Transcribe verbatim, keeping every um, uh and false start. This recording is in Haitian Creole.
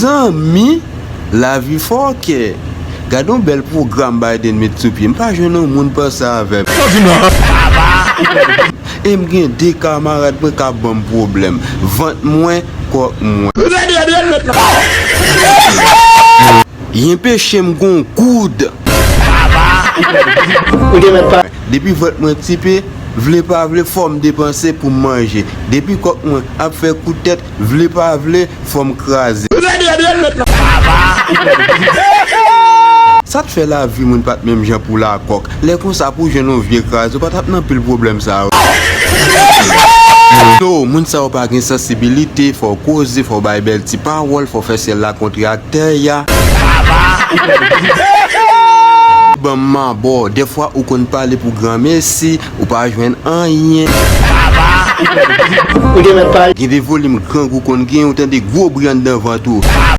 Zanmi, lavi fòkè. Gade yon bèl pwogram Biden met sou pye. M pa jwenn yon moun panse avè m. E m gen de kamarad mwen k ap ban m pwoblèm. Vant mwen, kòk mwen. Yen peche m gon goud. Depi vant mwen tipe, vle pa vle, fò m depanse pou m manje. Depi kòk mwen ap fè kout tèt, vle pa vle, fò m kraze. Sa t fè lavi moun pa t menm jan pou lakòk. Lè konsa pou jwenn yon vye kraze, ou pa t ap nan pil pwoblèm sa yo. No, moun sa yo pa gen sansibilite, fò w koze, fò w bay bèl ti pawòl, fò w fè syèl la kontre ak tè a. Ban m manbo, dèfwa ou konn pale pou granmesi, ou pa jwenn anyen. Ou te mèt pale. Gen de volim grangou konn gen, ou tande gwo bri anndan vant ou.